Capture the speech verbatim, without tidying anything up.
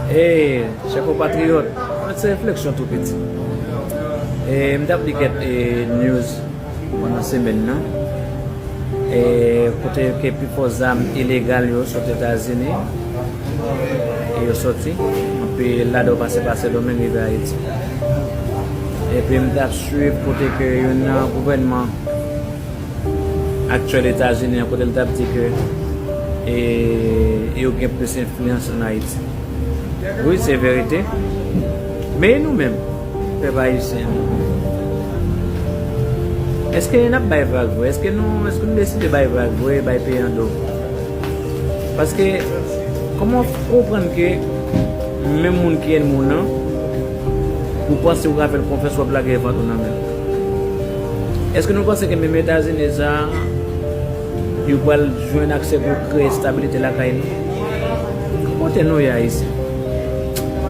Hey, chè konpatriyòt, mwen se refleksyon tou piti. E m t ap li kèk e, news pandan semèn nan. E kote ke pifò zam ilegal yo sot Etazini, e yo soti. Anpi ladan yo pase pa Sendomeng rive Ayiti. Epi m t ap swiv kote ke youn nan gouvènman aktyèl Etazini an, kote l t ap di ke e, yo gen plis enfliyans ann Ayiti. Wi, se verite. Men e nou menm, pèp ayisyen an? Èske n ap bay vag vre? Èske nou, èske nou deside bay vag vre, bay peyi an do? Paske, kòman w konprann ke menm moun ki ènmi w nan, ou panse ou ka fè l konfyans, w ap lage vant ou nan men l? Èske nou panse ke menm Etazini sa a, yo pral jwenn aksè pou kreye estabilite lakay nou? Kote nou ye Ayisyen?